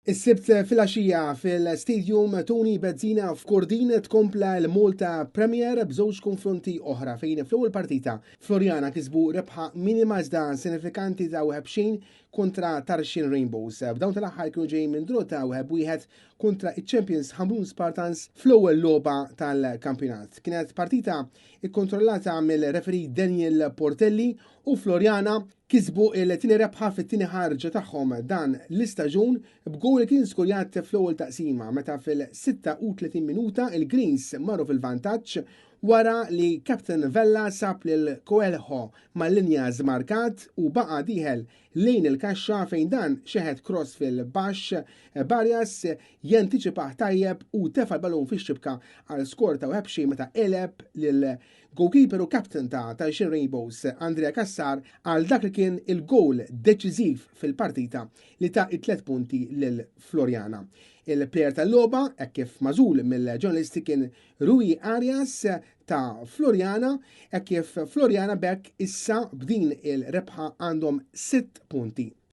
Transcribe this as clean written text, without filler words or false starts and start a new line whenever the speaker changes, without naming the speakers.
Is-Sibt filgħaxija fil-Stadium Tony Bezzina f'Kordin tkompla l-Malta Premier b'żewġ konfronti oħra fejn fl-ewwel partita Floriana kisbu rebħa minima iżda sinifikanti ta' wieħed b'xejn kontra Tarxien Rainbows. B'dawn tal-aħħar kienu ġejjin minn draw ta' wieħed b'wieħed kontra iċ-champions Ħamrun Spartans fl-ewwel logħba tal-kampjonat. Kienet partita ikkontrollata mill-referee Daniel Portelli u Floriana kisbu il-tieni rebħa fit-tieni ħarġa tagħhom dan l-istaġun b'gowl li kien skurjat fl-ewwel taqsima meta fil-36 minuta il-Greens marru fil-vantaġġ wara li Captain Vella sab lil Coelho mal-linja żmarkat u baqa' dieħel lejn il-kaxxa fejn dan xeħet cross fil-baxx Barjas jantiċipah tajjeb u tefa' l-balun fix-xibka għal skor ta' wieħed meta għeleb lil Goalkeeper u captain ta' Tarxien Rainbows, Andrea Cassar, għal dak li kien il-goal deċiżiv fil-partita li ta it-tlet punti lil Floriana. Il-player tal-logħba, hekk kif magħżul mill-ġurnalisti kien Rui Arias ta' Floriana, hekk kif Floriana b'hekk issa b'din il-rebħa għandhom sitt punti.